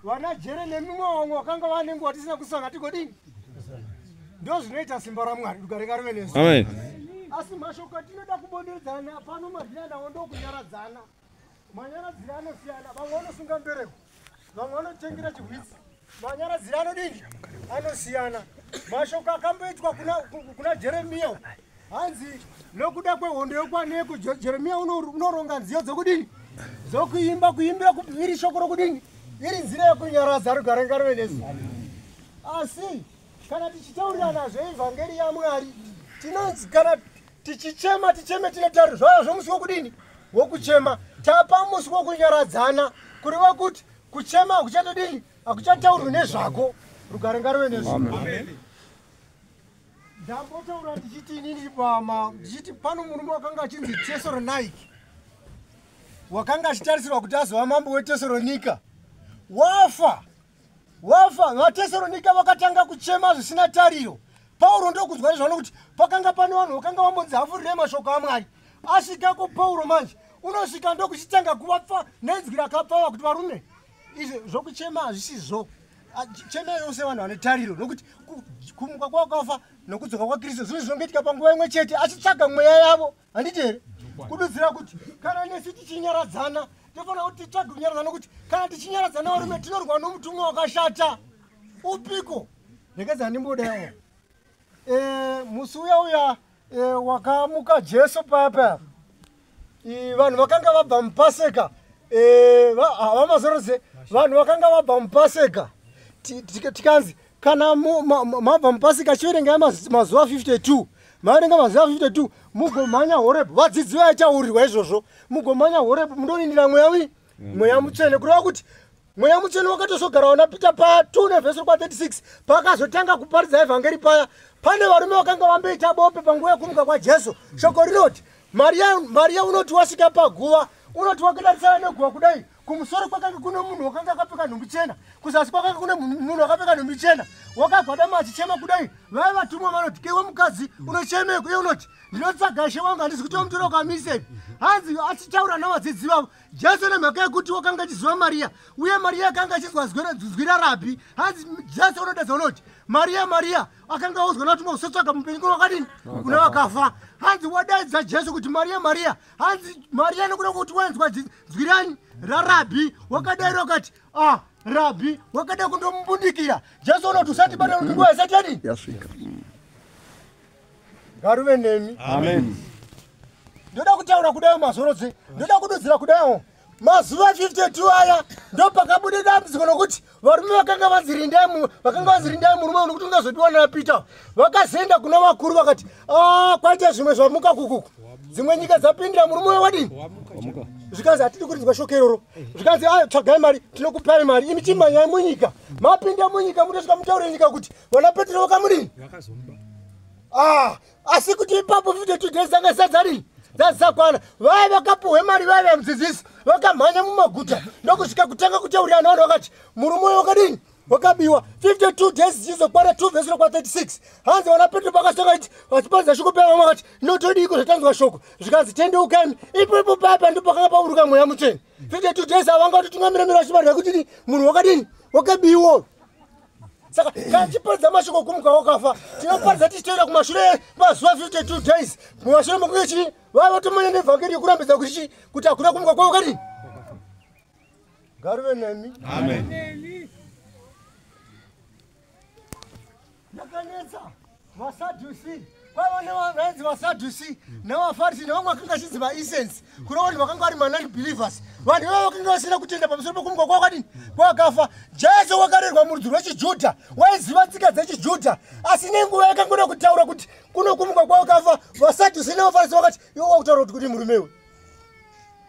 Vana Jere nemimwe vamwe vakanga vane nguva tisina kusanga tigodini? Ndozvinoita simba raMwari, rugare ngaruve nesu. Amen. Asi mashoko atinoda kubonderedzana pano madhina nawo ndokunyaradzana. Manyaradziro anosiyana, vamwe vanosunga mbereko, vamwe vanotengera chihwitsi. Manyaradziro anodini? Anosiyana. Mashoko akamboitwa kuna, kuna Jeremiya hanzi nokuda kwehondo yokwaneko Jeremiya unoronga nziyo dzokudini? Dzokuimba, kuimbira iri shoko rokudini? Iri nzira yokunyaradza, rugare ngaruve nesu. Asi kana tichitaurirana zveevhangeri yaMwari, tinonzi kana tichichema ticheme tine tariro zvaya zvomusi wokudini? Wokuchema. Tapa musi wokunyaradzana, kureva kuti kuchema hakuchatodini? Hakuchataurwi nezvako. Rugare ngaruve nesu. Ndambotaura ndichiti inini pama ndichiti pano murume wakanga achinzi Tesoronike wakanga achitarisirwa kuti azova mambo weTesaronika wafa wafa. VaTesaronika vakatanga kuchema zvisina tariro. Pauro ndokunzwa nezvano kuti pakanga pane vanhu vakanga vambonzi hafurirei mashoko aMwari. Asvikako Pauro manje unosvika ndokuchitanga kuvapfa nenzwi rakapfava kuti varume, izvi zvokuchema hazvisizvo. Chemai yose vanhu vane tariro, nokuti kumuka kwakafa nokudzoka kwaKristu zvinhu zvinongoitika panguva imwe chete, achitsvaga mweya yavo, handiti here? Kududzira kuti kana nesu tichinyaradzana tofanira kuti titsvage kunyaradzana, nokuti kana tichinyaradzana varume tinorwa nomutumwa wakashata upiko. Rekedza ndimbodawo musi uya uya wakamuka Jesu paya paya, vanhu vakanga vabva mupaseka, vamazorodze, vanhu vakanga vabva mupaseka, tikanzi kana mabva mupaseka chiverengai mazuva 52, maverenga mazuva 52 mugomhanya Horebhu. Vadzidzi vaitaurirwa izvozvo, mugomhanya Horebhu mundorindira mweya wi mweya mutsvene, kureva kuti mweya mutsvene wakatozogara wana Peter pa 2 nevhesi kwa 36 paakazotanga kuparidza evhangeri paya. Pane varume vakanga vamboita bope panguva yekumuka kwaJesu. Shoko rinoti Mariya, Mariya unoti wasvika paguva, unoti wakatarisana neguva kudai, kumusoro kwakanga kune munhu wakanga akapfeka nhumbi chena, kuzasi kwakanga kune munhu akapfeka nhumbi chena, wakagwadama achichema kudai. Vaya vatumwa vanoti, kewe mukadzi, unochemeko? Iye unoti, ndinotsvaga Ishe wangu, handisi kuti wamutora ukamisepi. Hanzi achitaura navadzidzi vavo Jesu, nemhaka yekuti wakanga achiziva Mariya uye Mariya akanga achizwa zwi raRabhi, hanzi Jesu unodedza unoti, Mariya, Mariya. Akanga audzwa natumwa kusotsvaga mupenyu kuna wakadini? Kuna vakafa. Hanzi wadaidza Jesu kuti Mariya, Mariya. Hanzi Mariya nekuda kwekuti wainzwa zwi rani? RaRabhi, wakadaira ukati, ah, Rabhi, wakada kundomumbundikira. Jesu unoti, usatibata kuti nguva isati yadini? Yasvika. Ngaruve nemi. Amen. Ndoda kutaura kudayo mazorodze, ndoda kududzira kudayo mazuva 52 aya ndopakabuda dambudziko, nokuti varume vakanga vanzi vakanga vanzi rindai murume nokuti ungazodiwa naPeter. Vakazoenda kuna vakuru vakati, a kwaita zvimwe zvamuka kukuku, dzimwe nyika dzapindira, murume uyo wadini? Zvikanzi hatidi kurinzwa shoko iroro. Zvikanzi, a tsvagai mari, tinokupai mari, imi chimhanyai munyika. Mapinda munyika mutosvika mutaure nyika kuti vana Petro vakamudini. Ah, asi kuti ipapo 52 days dzanga zadzadini? Dzadzakwana. Vaya vakapuhwe mari, vaya vamudzidzisi vakamhanya mumaguta ndokusvika kutanga kutaurirana vanhu, vakati murume uyo wakadini? Wakabiwa. 52 days dzichizokwana, 2 vhesi kwa 36, hanzi vana Petro pakasvika iti vachiparidza shoko paya, vamwe vakati, notodiko zvatanzwa shoko? Zvikanzi tendeukani. Ipo ipo paya ndipo pakanga pauruka mweya mutsvene. 52 days avanga kutotungamira mira vachiparira kuti munhu wakadini? Wakabiwa. Saka kana tichiparidza mashoko kumuka wakafa, tinoparidza tichitoenda kumashure mazuva 52 days mumashure mokunge chii? Vava vatomanya nevhangeri yekurambidza kuti chii? Kuti hakuna kumuka kwavo kadini. Ngaruve nemi. Amen. Yakanetsa vaSadhusi, kwaiva nevainzi vaSadhusi nevaFarisi nevamwe vakanga vachinzi vaEssens, kuna vanhu vakanga vari manon believers. Vanhu ivavo vakanga vasina kutenda pamusoro pekumuka kwakadini? Kwakafa. Jesu wakarerwa murudzi rwechiJudha, waiziva tsika dzechijudha, asi nenguva yakangoda kutaura kuti kuno kumuka kwakafa, vaSadhusi nevaFarisi vakati, iwe wakutaura kuti kuti murume iwe.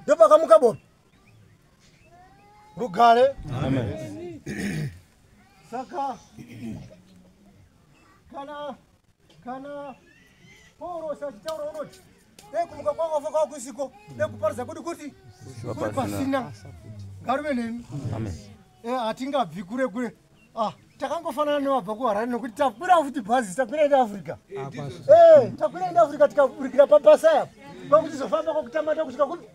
Ndopakamuka bope. Rugare. Amen. Saka kana Paurosi achitaura unoti dai kumuka kwakafa kwakusiko, dai kuparidza kwedu kuti kuri pasina. Ngaruve nemi. Amen. Hatingabvi kure kure, ah, takangofanana nevabva kuHarare, nokuti takwira futi bhazi, takwira enda Africa, takwira enda Africa, tikaburikira pabasa apa, kwakutizofamba kwakutamata kusvika kupi?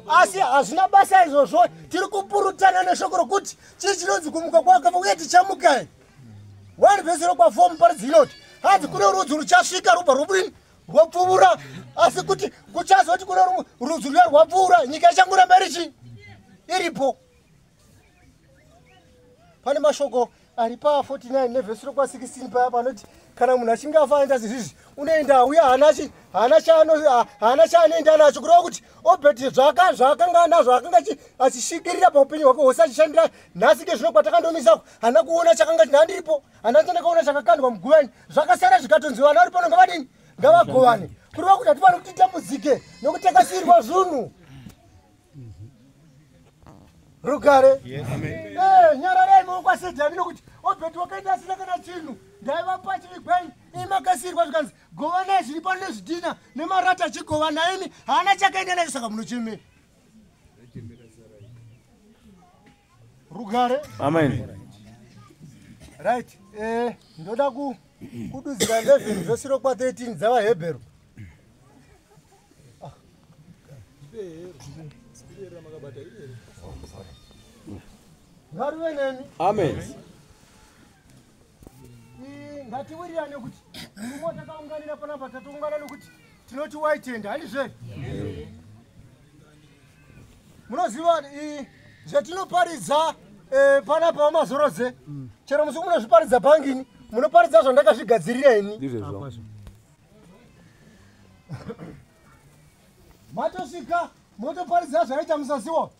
Asi hazvina basa izvozvo, tiri kupurutana neshoko rokuti chii chinonzi kumuka kwakafa uye tichamukai. 1 vhesi rokwa4 muparidzi inoti hanzi kune rudzi ruchasvika rubva rwobudini rwopfuura, asi kuti kuchazoti kune rudzi ruya rwapfuura, nyika ichangoramba irichi iripo. Pane mashoko ari pa 49 nevhesi rokwa 16 paya panoti kana munhu achinge afa aenda zizvizvi unoenda uye haana chaanoenda nacho, kureva kuti Obert zvaakanga anazvo akanga achisvikirira paupenyu hwake hwose achishandira nhasi ke zvino kwatakandomisako haana kuona chakanga ndandiripo, hana chandakaona chakakandwa muguvani, zvakasara zvikatonzi vana vari pano ngavadini ngavagovane, kureva kuti hatifaniri kuti titambudzike nokuti takasiyirwa zvinhu. Rugare. Nyararai mokwasedhani nokuti Obert wakaenda asina kana chinhu, ndaivapa chivigwai imi makasiyirwa zvikanzi govanai zviri pano nezvidhina nemarata achigovana imi, haana chakaenda nacho, saka munochemei. Rugare. Amen. Right, ndoda kududzira 11 vhesi rokwa 13 dzavaHebheru. Ngaruve nemi. Amen. Ngatiwirirane kuti mumwe takaunganira panapa tatoungana nokuti tinoti waitenda, handizve? Munoziva zvatinoparidza panapa vamazorodze, chero musi munozviparidza bhangini munoparidza zvandakazvigadzirira ini. Ndizvezvo. Matosvika motoparidza zvaita musasiwa.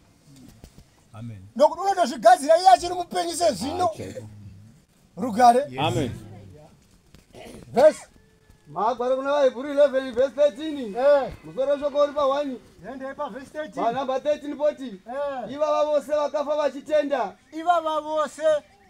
Nokuti unotozvigadzira iye achiri mupenyu sezvino. Rugare. Amen. Vhesi. Magwaro kuna vaHebhuru 11 vhesi 13. Musoro weshoko uri pa1. Endei pavhesi 13. Panhamba 13 poti. Ivava vose vakafa vachitenda. Ivava vose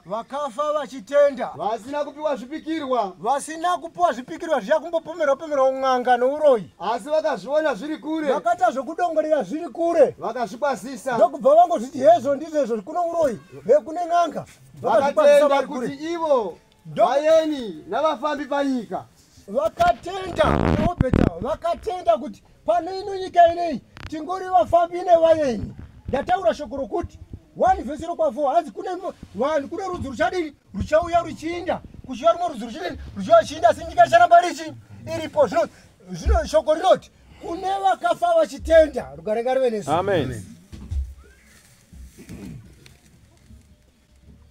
vakafa vachitenda. Vasina kupiwa zvipikirwa. Vasina kupiwa zvipikirwa zviya kumbopomerwa pomerwa un'anga nouroyi. Asi vakazviona zviri kure. Vakaita zvokudongorera zviri kure. Vakazvikwazisa. Ndokubva vangozviti hezvo ndizvezvo kune uroyi, kune n'anga. Vakatenda kuti ivo vayeni navafambi panyika. Vakatenda Obeta, vakatenda kuti pano ino nyika ineyi tingori vafambi nevayeni. Ndataura shoko rokuti 1 vhesi rokwa 4 hanzi kune vanhu, kune rudzi ruchadini ruchauya ruchiinda, kuchiuya rumwe rudzi ruchidini ruchiuya ruchiinda, asi nyika icharamba richi iripo. Zvino shoko rinoti kune vakafa vachitenda. Rugare ngaruve nesu. Amen.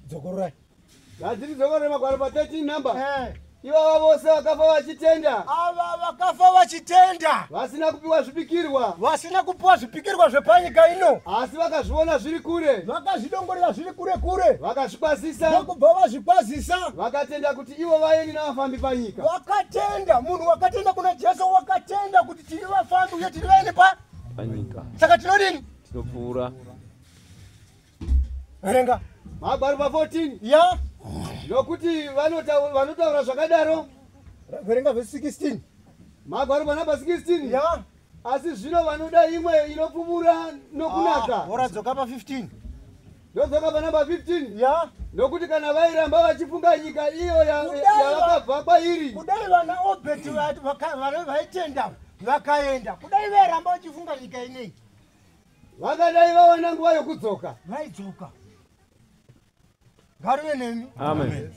Dzokororai. Ngatidzokore magwaro pa 13 number. Ivava vose vakafa vachitenda. Ava vakafa vachitenda. Vasina kupiwa zvipikirwa. Vasina kupiwa zvipikirwa zvepanyika ino. Asi vakazviona zviri kure. Vakazvidongorera zviri kure kure. Vakazvikwazisa. Ndokubva vazvikwazisa. Vakatenda kuti ivo vayeni navafambi panyika. Vakatenda, munhu wakatenda kuna Jesu wakatenda kuti tiri vafambi uye tiri vayeni panyika. Saka tinodini? Tinopfuura. Verenga. Magwaro pa 14. Ya. Nokuti vanotaura zvakadaro. Verenga vhesi 16. Magwaro panamba 16. Ya. Asi zvino vanoda imwe inopfuvura nokunaka. Woradzoka pa 15. Ndodzoka panamba 15. Ya. Nokuti kana vairamba vachifunga nyika iyo yavakabva kwairi. Kudai vana Obert vaitenda vakaenda. Kudai vairamba vachifunga nyika ineyi. Vakadai vawana nguva yokudzoka. Vaidzoka. Ngaruve nemi. Amen.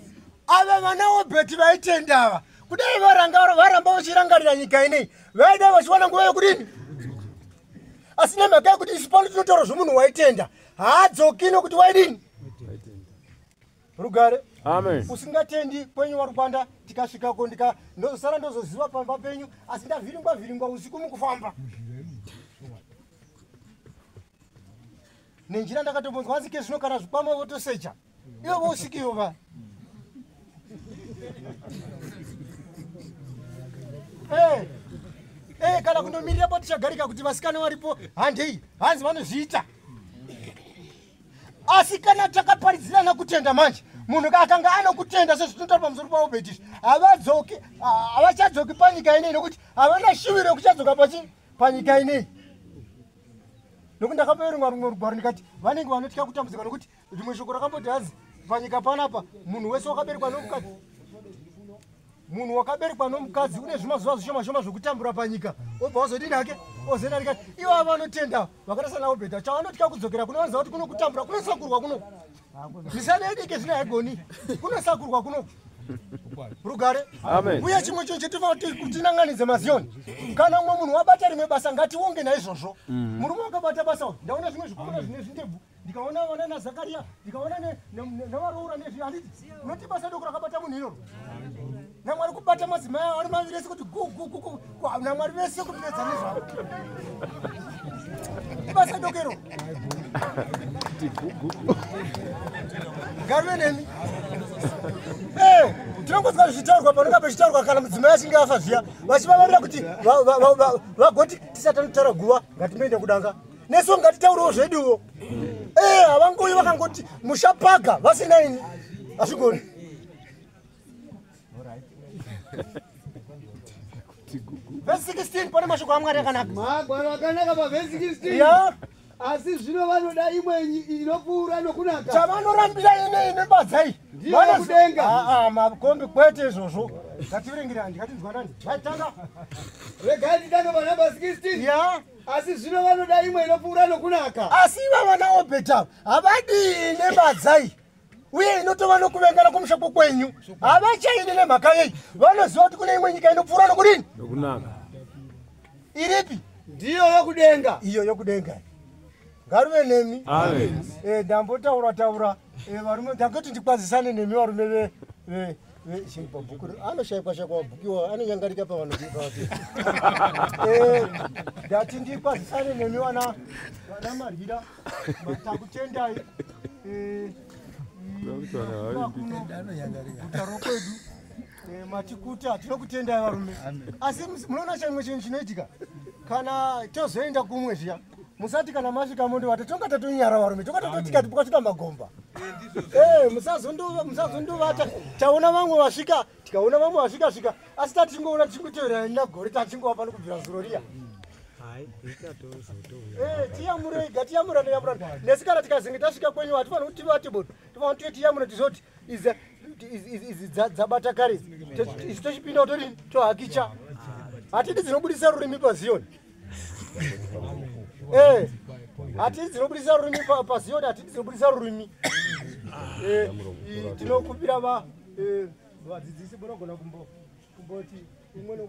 Ava vana Obert vaitenda ava. Kudai varamba vachirangarira nyika ineyi, vaida vachiwana nguva yokudini? Asi nemhaka yekuti isu pano tinotaura zvomunhu waitenda, haadzoki nokuti waidini? Rugare. Amen. Usingatendi kwenyu warukwanda, tikasvikako ndozosara ndozoziva pamba penyu, asi ndavhiringwa vhiringwa usiku mukufamba. Nenjira ndakatombonzwa hanzi ke zvino kana zvikwama votosecha. Ivo vousikiwo va. Kana kundomirira patichagarika kuti vasikana varipo handei, hanzi vanozviita. Asi kana takaparidzirana kutenda manje, munhu akanga anokutenda sezvitinotaura pamusoro paObert izvi, havadzoki, havachadzoki panyika ineyi nokuti havana shuviro yekuchadzoka panyika ineyi. Nokuti ndakamboverenga rumwe rugwaro ndikati vanenge vanotya kutambudzika nokuti rimwe shoko rakamboti hanzi panyika panapa munhu wese wakaberekwa nomukadzi. Munhu wakaberekwa nomukadzi une zvimazuva zvishoma shoma zvokutambura panyika, obva wazodini hake ozodarika. Ivava vanotenda vakaita sana Obhedha, chavanotya kudzokera kuno, vanoziva kuti kuno kutambura kunosakurwa kuno. Misana yedu ike zvino haigoni, kunosakurwa kuno. Rugare. Amen. Uye chimwe chinhu chetinofanira kuti tinanganidze maZioni, kana umwe munhu wabata rimwe basa, ngationge naizvozvo. Murume wakabata basa uyu, ndaona zvimwe zvikomana zvine zvindebvu, ndikaona vana naZakaria, ndikaona navaroora nezvi, handiti unoti basa doko rakabata munhu iroro naMwari kubata madzimai avo ari maviri ese kuti gu gu gu gu naMwari vese kupedza nezvavo, ibasa doko iro. Ngaruve nemi. Tinongonzwa zvichitaurwa panonga pachitaurwa kana mudzimai achinge afa zviya, vachivavarira kuti vagoti tisati tanotaura guva, ngatimboende kudanga nesu, ngatitaurewo zveduwo. Havangoyi vakangoti mushapaga vasina ini, hazvigoni. Vhesi 16, pane mashoko aMwari akanaka. Magwaro akanaka pavhesi 16. Ya. Asi zvino vanoda imwe inopfuura nokunaka. Chavanorambira ine ine badzai. Ndiyo yekudenga. Makombi, kwete izvozvo. Ngativerengere, handi ngatinzwanani, ngaitanga. Regai titange panhamba 16. Ya. Asi zvino vanoda imwe inopfuura nokunaka. Asi iva vana Obhedha havadii nebadzai uye inotova nokuvengana kumusha kwekwenyu, havachaini. Nemhaka yei? Vanoziva kuti kune imwe nyika inopfuura nokudini? Nokunaka. Iripi? Ndiyo yokudenga. Iyo yokudenga. Ngaruve nemi. Amen. Ndambotaura taura, varume, ndangoti ndikwazisane nemi varume ve bhuku anoshayikwa shayikwa, mabhukiwa anonyangarika pavanhu. Ndati ndikwazisane nemi vana Maryira, takutendai. Guta rokwedu, matikuta, tinokutendai varume. Asi munoona chimwe chinhu chinoitika kana tozoenda kumwe zviya, musati kana masvika mondovata, tonga tatonyara varume, tonga tatotikati pakasvika magomba. Musazondovata. Taona vamwe vasvika, tikaona vamwe vasvika svika, asi tatichingoona tichingotevera nagore, tachingova pano kubvira zuro riya. Tiyamurei, gatiyamurane, yamurane nesi. Kana tikazenge tasvika kwenyu, hatifaniri kuti tivate bodo, tofanira kuti tiyamure, tizoti izi dzabata kare idzi, isu tochipinda kutodini, tohakicha. Hatidi dzinobudisa rurimi paZiyoni. Hatidi dzinobudisa rurimi paZiyoni, hatidi dzinobudisa rurimi. Tinokumbira vadzidzisi munogona kumboti umwe nokuti.